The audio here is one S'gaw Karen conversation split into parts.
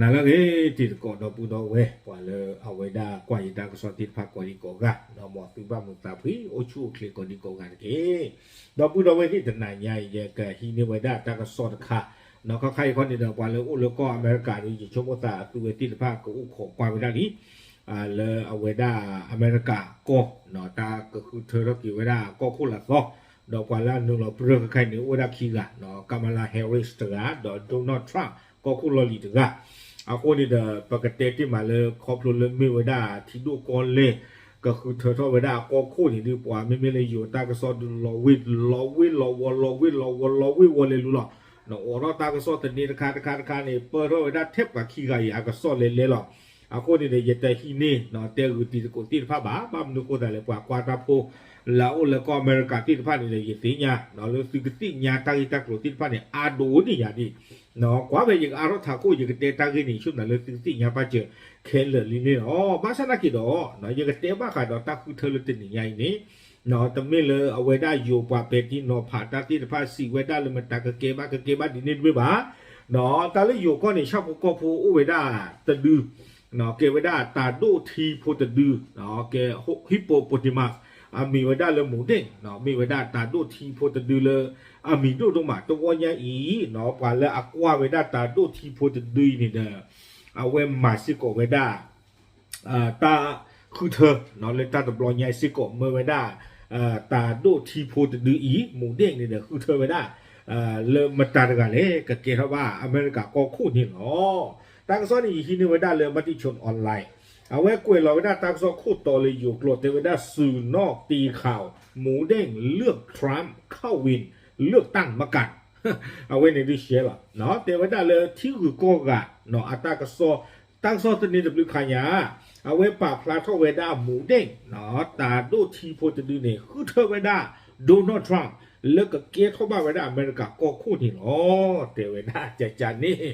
နၤလၢအဂ့ၤ တံၤသကိးဒီပုၢ်ဒီဝဲၢ် ပှၤလၢအဝဲဒၣ်ကွၢ်ယတၢ်ကစီၣ်သ့ၣ်တဖၣ်ကိးဒံကိးဂၤ, ဒီးမ်သုဘၣ်မုာ်သးဖှံ အိၣ်ဆူၣ်အိၣ်ချ့ကိးဒံကိးဂၤတက့ၢ်. ဒီပုၢ်ဒီဝဲၢ်သ့ၣ်တနၤညါအံၤ ယကဟံးန့ၢ်ဝဲဒၣ်တၢ်ကစီၣ်တခါ, ဒီးခါခါအံၤခီန့ၣ်ဒီး ပှၤလၢအိၣ်လၢကီၢ်အမဲရကၤဒီး ယဆိကမိၣ်သးအသုဝဲသ့ၣ်တဖၣ်ကအိၣ်ခိးကွၢ်ဝဲဒၣ်လံ လၢအဝဲဒၣ်အမဲရကၤကီၢ် တၢ်ကဃုထၢထီၣ်က့ၤဝဲဒၣ်ကီၢ်ခိၣ်လၢအသီ, ဒီးပှၤလၢအနုာ်လီၤပြၢခါခါအံၤန့ၣ် အိၣ်ဝဲဒၣ်ခံဂၤ, Kamala Harris တဂၤ ဒီး Donald Trump ကီၢ်ခိၣ်လီၢ်လံၤတဂၤ. အဃိန့ၣ်ဒီး ပကတဲတ့ၢ်မးလၢခီဖျိလၢမ့ၢ်ဝဲဒၣ်ထံဒိၣ်ကီၢ်လဲၢ် ကဃုထၢထီၣ်ဝဲဒၣ်အကီၢ်ခိၣ်န့ၣ်ဒီး ပှၤမ့မ့ၢ်လၢယိၤတၢ်ကစီၣ်ဒုးလီၤဝ့ၢ် လီၤဝ့ၢ်လီၤဝီၤ လီၤဝ့ၢ်လီၤဝီၤ လီၤဝ့ၢ်ဝီၤလဲၤလူၤလီၤ. နအိးထီၣ်တၢ်ကစီၣ်တန့ၤတခါတခါတခါန့ၣ် ပၢၢ်ထီၣ်ဝဲဒၣ်ထဲပှၤခံဂၤအံၤအကစီၣ်လဲၤလဲၤလီၤ. အဃိန့ၣ်ဒီး ယတဟံးန့ၢ် တဲဂုာ်တံၤသကိးသ့ၣ်တဖၣ်ဘၣ်. ဘၣ်မနုၤအဃိသတးလဲၣ် ပှၤကွၢ်တၢ်ဖိ လၢအအိၣ်လၢကီၢ်အမဲရကၤသ့ၣ်တဖၣ်န့ၣ်ဒီး ယသ့ၣ်ညါ လၢသုကသ့ၣ်ညါတၢ်ဂ့ၢ်တၢ်ကျိၤသ့ၣ်တဖၣ်န့ၣ် အါဒိၣ်န့ၢ်ယၤဒ် ကွၢ်ဖဲယကအါထီၣ်ထးခိၣ် ယကတဲတၢ်ဂ့ၢ်န့ၣ် ဆိကမိၣ်လၢသုကသ့ၣ်ညါပာ်စၢၤခဲလၢာ်လံန့ၣ်လီၤ. ဘၣ်ဆၣ်သနာ်က့ဒီး ယကတဲဘၣ်ဃးဒီးတၢ်ဃုထၢလၢတနံၤညါအံၤန့ၣ် တမ့ၢ်လၢအဝဲဒၣ်ယိၤပှၤပဲာ်တံၢ်နီၤဖးတၢ်သ့ၣ်တဖၣ်စံးဝဲဒၣ်လၢမတၤကကဲဘၣ်ကကဲဘၣ်ဒ်န့ၣ်တမ့ၢ်ဘၣ်. တၢ်လၢယိၤကီၢ်န့ၣ် ဆၣ်ဖိကီၢ်ဖိအိၣ်ဝဲဒၣ်တဒု ကဲဝဲဒၣ်တၢ်ဒိၣ်ထံဖိတဒု ကဲ hippopotamus အမံၤဝဲဒၣ်လၢ မူဒ့ၣ် မ့ၢ်ဝဲဒၣ်တၢ်ဒိၣ်ထံဖိတဒုလၢ အမံၤဒိၣ်ဒိၣ်မး တဝီညါအံၤ ပှၤလၢအကွၢ်ဝဲဒၣ်တၢ်ဒိၣ်ထံဖိတဒုအံၤန့ၣ်ဒီး အဝဲမၤစ့ၢ်ကီးဝဲဒၣ် တၢ်ဃုထၢ လၢတၢ်တဘျီညါအံၤစ့ၢ်ကီး မ့ၢ်ဝဲဒၣ် တၢ်ဒိၣ်ထံဖိတဒုအံၤ မူဒ့ၣ်န့ၣ်ဒီး ဃုထၢဝဲဒၣ် လၢမတၤတဂၤလဲၣ် ကကဲထီၣ်ဘၣ်အမဲရကၤကီၢ်ခိၣ်န့ၣ်လီၤ. တၢ်ကစီၣ်န့ၣ် ယဟံးန့ၢ်ဝဲဒၣ်လၢ Matichon Online အဝဲကွဲးလီၤဝဲဒၣ်တၢ်ကစီၣ်ခိၣ်တီလၢယိၤကျိာ် တဲဝဲဒၣ် สื่อนอกตีข่าว หมูเด้งเลือกทรัมป์เข้าวินเลือกตั้งเหมือนกัน အဝဲန့ၣ်ဒုးရှဲလီၤ တဲဝဲဒၣ်လၢထံဂုၤကီၢ်ဂၤ အတၢ်ကစီၣ် တၢ်ကစီၣ်သန့တဘျုးခါညါ အဝဲပာ်ဖျါထီၣ်ဝဲဒၣ် မူဒ့ၣ် တၢ်ဒိၣ်ထံဖိတဒုန့ၣ် ဃုထၢဝဲဒၣ် Donald Trump လၢကကဲထီၣ်ဘၣ်ဝဲဒၣ်အမဲရကၤကီၢ်ခိၣ်န့ၣ်လီၤ တဲဝဲဒၣ်ကကန့ၣ်.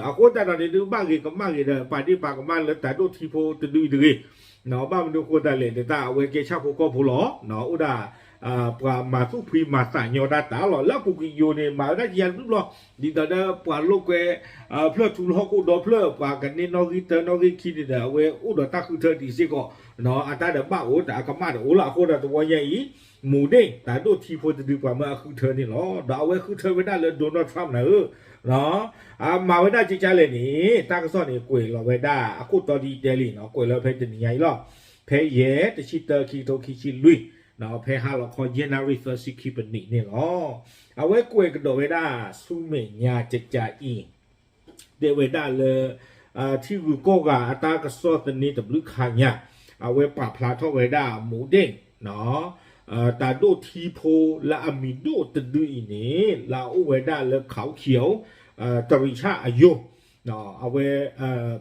အဃိသတးဒီးန့ၣ်ဒုး ဘၣ်ဂ့ၤကမၣ်ဂ့ၤဒီး ပာ်ဒ့ၣ်ပာ်ကမၣ်လၢတၢ်ဒိၣ်ထံဖိတဒုအံၤတဂ့ၤ ဘၣ်မနုၤအဃိသတးလဲၣ် ဒ်သိးအဝဲကဲဆၣ်ဖိကီၢ်ဖိလီၤ အိၣ်ဒၣ် ပှၤမၤသူၣ်ဖှံမၤသးညီတၢ်တၢ်လီၤ လၢအပူၤကွံာ်ယိၤန့ၣ် မၤဝဲဒၣ်ကယၤတဘျုးဘျီ ဒ်သိးဒီးပှၤလိာ်ကွဲ ဖျၢၣ်ထူလၢဟီၣ်ခိၣ်ဒီဖျၢၣ် ပှၤကန့ၢ်နီၣ်ဂံၢ်တၢနီၣ်ဂံၢ်ခံန့ၣ်ဒီး အဝဲအိၣ်ဒီးတၢ်ဃုထၢဒံးစ့ၢ်ကီး အတၢ်ဒီးဘၣ်အိၣ်တၢ်အကမၣ်တအိၣ်လီၤ အဃိဒီးတဝီညါအံၤ မူဒ့ၣ် တၢ်ဒိၣ်ထံဖိတဒုပှၤမၢအဃုထၢန့ၣ်လီၤ ဒီးအဝဲဃုထၢဝဲဒၣ်လၢ Donald Trump နၤဧၢ အမၤဝဲဒၣ်ကကလဲၣ်န့ၣ် တၢ်ကစီၣ်န့ၣ် ကွဲးလီၤဝဲဒၣ် အခိၣ်တီဒ်တဲလံ ကွဲးလီၤဖဲတနံၤညါအံၤလီၤ ဖဲယဲၢ် တဆံတၢ ခံကထိခံဆံလွံၢ် ဖဲဟါလီၤခီ ယဲၢ်နၣ်ရံၣ်သၢဆံခံပနံးန့ၣ်လီၤ. အဝဲကွဲးကဒီးဝဲဒၣ်ဆူမဲာ်ညါကကအံၤ တဲဝဲဒၣ်လၢ ထံဂုၤကီၢ်ဂၤအတၢ်ကစီၣ်သန့တဘျုးခါညါ အဝဲပာ်ဖျါထီၣ်ဝဲဒၣ် မူဒ့ၣ် တၢ်ဒိၣ်ထံဖိလၢအမံၤဒိၣ်တဒုအံၤန့ၣ် လၢအအိၣ်ဝဲဒၣ်လၢ เขาเขียว တရံးဆၣ်အယိာ် အဝဲ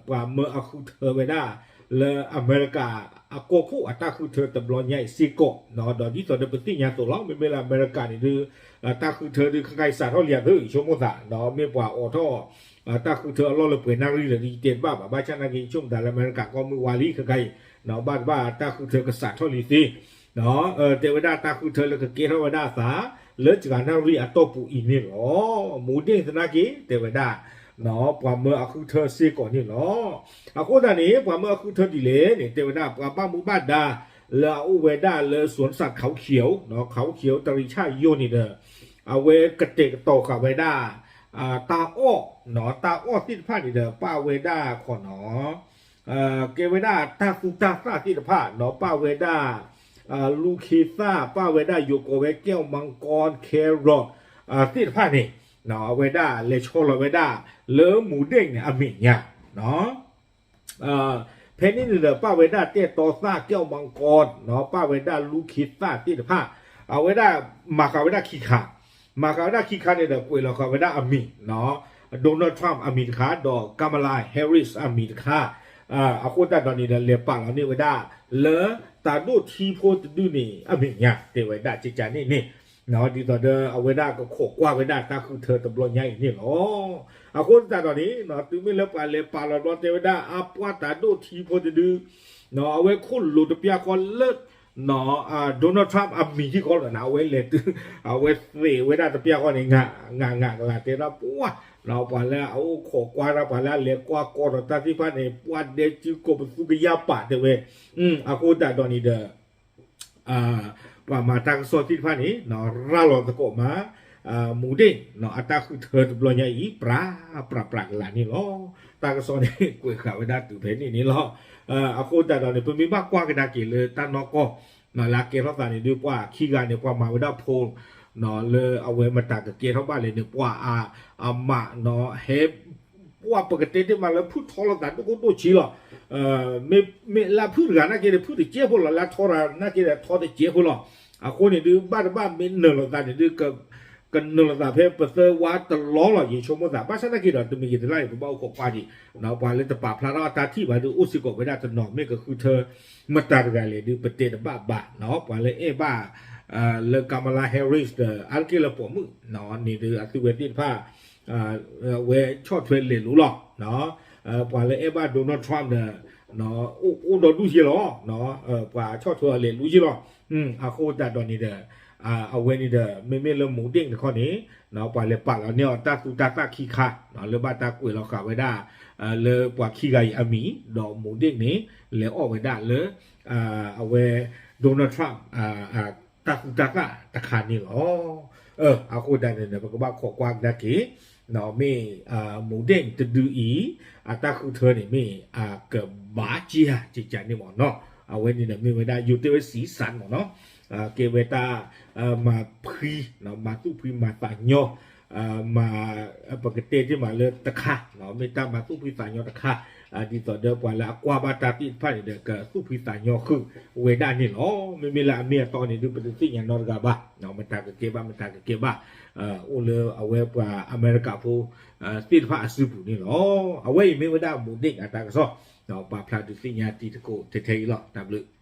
ပှၤမၢအဃုထၢဝဲဒၣ် လၢအမဲရကၤအကီၢ်ခိၣ်အတၢ်ဃုထၢတဘျီညါအံၤစ့ၢ်ကီး ဒီးဒ်သိးဒီးပသ့ၣ်ညါသိးလီၤ မ့မ့ၢ်လၢအမဲရကၤန့ၣ်ဒုး တၢ်ဃုထၢဒုးခဲခါအံၤစးထီၣ်လံအသး ယဆိကမိၣ်သး ဒီးမ့ၢ်ပှၤအိးထီၣ် တၢ်ဃုထၢအလီၢ်လၢပှဲၤနၣ်ရံၣ်ဒီး ယတဲတဘၣ်ဘၣ် ဘၣ်ဆၣ်သနာ်က့ ယဆိကမိၣ်သးလၢအမဲရကၤကီၢ်မုၢ်ဝါလံခဲခါအံၤ ဘၣ်တဘၣ်တၢ်ဃုထၢကစးထီၣ်လံသ့ တဲဝဲဒၣ်တၢ်ဃုထၢလၢကကဲထီၣ်ဝဲဒၣ်အသး လၢစှၤနၣ်ရံၣ်အတီၢ်ပူၤအံၤန့ၣ်လီၤ. မူဒ့ၣ်သနာ်က့ တဲဝဲဒၣ် ပှၤမၢအဃုထၢစ့ၢ်ကီးန့ၣ်လီၤ. အဃိသတးန့ၣ် ပှၤမၢအဃုထၢဒ်လဲၣ်န့ၣ် တဲဝဲဒၣ် ပှၤဘၣ်မူဘၣ်ဒါ လၢအအိၣ်ဝဲဒၣ်လၢ สวนสัตว์เขาเขียว เขาเขียว တရံးဆၣ်ယိာ်န့ၣ်ဒီး အဝဲကတဲာ်ကတီၤဃာ်ဝဲဒၣ် တၢ်အီၣ် တၢ်အီၣ်သ့ၣ်တဖၣ်န့ၣ်ဒီး ပာ်ဝဲဒၣ်ခီနီၤ ကဲဝဲဒၣ်တၢ်သူတၢ်သၣ်သ့ၣ်တဖၣ်နီၤ ပာ်ဝဲဒၣ် လူၤခ့သၣ် ပာ်ဝဲဒၣ်ယိၤကိးဝဲ แก้วมังกร carrot သ့ၣ်တဖၣ်န့ၣ် အဝဲဒၣ်လဲၤဆီလီၤဝဲဒၣ် လၢမူဒ့ၣ်န့ၣ်အမဲာ်ညါ ဖဲန့ၣ်န့ၣ်ဒီး ပာ်ဝဲဒၣ်တဲာ်တီသၣ် แก้วมังกร ပာ်ဝဲဒၣ်လူၤခ့သၣ်သ့ၣ်တဖၣ် အဝဲဒၣ်မၤဃာ်ဝဲဒၣ်ခံခါ မၤဃာ်ဝဲဒၣ်ခံခါန့ၣ်ဒီး ကွဲးလီၤဃာ်ဝဲဒၣ်အမံၤ Donald Trump အမံၤတခါ ဒီး Kamala Harris အမံၤတခါ အဃိသတးဒီးန့ၣ်ဒီး လဲၤပာ်လီၤန့ၢ်ဝဲဒၣ် လၢတၢ်ဒိၣ်ထံဖိတဒုန့ၣ် အမဲာ်ညါ တဲဝဲဒၣ်ကကန့ၣ်န့ၣ် ဒ်သိးဒီးအဝဲဒၣ်ကခိးကွၢ်ဝဲဒၣ်တၢ်ဃုထၢတဘျီညါအံၤန့ၣ်လီၤ. အဃိသတးဒီးန့ၣ် တုၤမ့ၢ်လၢပှၤလဲၤပာ်လီၤဘျီတဲဝဲဒၣ် အပှၤတၢ်ဒိၣ်ထံဖိတဒု အဝဲခိၣ်လိၤတပျၢ်ဃီလၢ Donald Trump အမံၤထံၣ်ဃီလီၤန့ၣ် အဝဲလဲၤတုၤ အဝဲသ့ၣ်ဝဲဒၣ်တပျၢ်ဃီန့ၣ် ငးငးကလၤတဲဒၣ်ပှၢ် ပှၤလၢအအိၣ်ခိးကွၢ်တၢ် ပှၤလၢအလဲၤကွၢ်ကီဒီးတၢ်သ့ၣ်တဖၣ်န့ၣ် ပှၢ်ဒဲကၠူကိးပသူကယၢ်ပာ်တဲဝဲ အဃိသတးဒီးန့ၣ်ဒီး ပှၤမၤတၢ်ကစီၣ်သ့ၣ်တဖၣ်န့ၣ် ရၤလီၤသကိးမး မူဒ့ၣ် အတၢ်ဃုထၢတဘျီညါအံၤ ပြးပြးပြးကလၤန့ၣ်လီၤ. တၢ်ကစီၣ်န့ၣ် ကွဲးဃာ်ဝဲဒၣ်တုၤဖဲန့ၣ်န့ၣ်လီၤ. အဃိသတးဒီးန့ၣ် ပမ့ၢ်ဘၣ်ကွၢ်ကဒါက့ၤလၢတၢ်နီၢ်ကီၢ် လၢအကဲထီၣ်သးန့ၣ်ဒုး ပှၤခံဂၤန့ၣ် ပှၤမၤဝဲဒၣ် poll လၢအဝဲမတၤကကဲထီၣ်ဘၣ်လဲၣ်န့ၣ် ပှၤအမး ဟဲ ပှၤပကတဲတ့ၢ်မးလၢဖုၣ်ထီလိာ်သးဒိၣ်ဒိၣ်ဆံးလီၤ. မ့ၢ်လၢဖုၣ်တဂၤနာ်က့ဒီး ဖုၣ်တစဲးဖိလီၤ, လၢထီတဂၤနာ်က့ဒီး ထီတစဲးဖိလီၤ. အဃိန့ၣ်ဒုး ဘၣ်တဘၣ်မ့ၢ်နၢၤလိာ်သးန့ၣ်ဒုး ကနၢၤလိာ်သးဖဲပသၢဝါတလီၢ်လီၤ ယဆိကမိၣ်သး. ဘၣ်ဆၣ်နာ်က့ဒီး တမံၤဂ့ၤတလါအံၤ ပဘၣ်အိၣ်ခိးကွၢ်ဒံး ပှၤလၢတပာ်ဖျါထီၣ်အတၢ်ထံၣ်ဘၣ်ဒုး အိၣ်စ့ၢ်ကီးဝဲဒၣ်တနီၤ မ့ၢ်ကဃုထၢမတၤတဂၤလဲၣ်ဒုး ပတဲတဘၣ်ဘၣ်. ပှၤလၢအဲၣ်ဘၣ် လၢ Kamala Harris ဒီး အါတက့ၢ်လၢပိာ်မုၣ်န့ၣ်ဒုး အသုဝဲသ့ၣ်တဖၣ် ဝဲဆီၣ်ထွဲလဲၤလူၤလီၤ. ပှၤလၢအဲၣ်ဘၣ် Donald Trump ဒီး အိၣ်ဒီဒူၣ်ယဲလီၤ. ပှၤဆီၣ်ထွဲအီၤလဲၤလူၤယဲလီၤ. အဃိသတးဒီးန့ၣ်ဒီး အဝဲန့ၣ်ဒီး မ့မ့ၢ်လၢမူဒ့ၣ်တခီန့ၣ် ပှၤလဲၤပာ်လီၤန့ၢ်အီၤတၢ်သူတၢ်သၣ်ခံခါ လၢဘၣ်တၢ်ကွဲးလီၤဃာ်ဝဲဒၣ် လၢပှၤခံဂၤအံၤအမံၤ ဒီးမူဒ့ၣ်န့ၣ် လဲၤအီၣ်ဝဲဒၣ်လၢ အဝဲ Donald Trump တၢ်သူတၢ်သၣ်တခါန့ၣ်လီၤ. အဃိသတးန့ၣ်ဒီး ပကဘၣ်ခိးကွၢ်ကဒါက့ၤ မ့ၢ် မူဒ့ၣ်တဒုအံၤ အတၢ်ဃုထၢန့ၣ်မ့ၢ် အကဘၣ်က့ၤဧါ ကကန့ၣ်မ့ၢ်နီၤ. အဝဲန့ၣ်ဒီးမ့ၢ်ဝဲဒၣ် ယိၤတဲဝဲ စံစၣ်မ့ၢ်နီၤ. ကဲဝဲတၢ် မၤဖှံ မၤသူၣ်ဖှံမၤသးညီ မၤ ပကတဲတ့ၢ်မးလၢတခါ မ့ၢ်တၢ်မၤသူၣ်ဖှံသးညီတခါ ဒ်သိးဒီးပှၤလၢအကွၢ်ဘၣ်တၢ်သ့ၣ်တဖၣ်န့ၣ်ဒီး ကသူၣ်ဖှံသးညီဃုာ်ဝဲဒၣ်န့ၣ်လီၤ. မ့မ့ၢ်လၢအမ့ၢ်အတီန့ၣ်ဒုး ပတသ့ၣ်ညါနီတဂၤဘၣ်. မတၤကကဲဘၣ် မတၤကကဲဘၣ် အိၣ်လၢအဝဲပှၤအမဲရကၤဖိ သ့ၣ်တဖၣ်အစုပူၤန့ၣ်လီၤ. အဝဲအံၤမ့ၢ်ဝဲဒၣ်မူဒ့ၣ်အတၢ်ကစီၣ် ပာ်ဖျါဒုးသ့ၣ်ညါတံၤသကိးထဲထဲအံၤလီၤ. တၢ်ဘျုး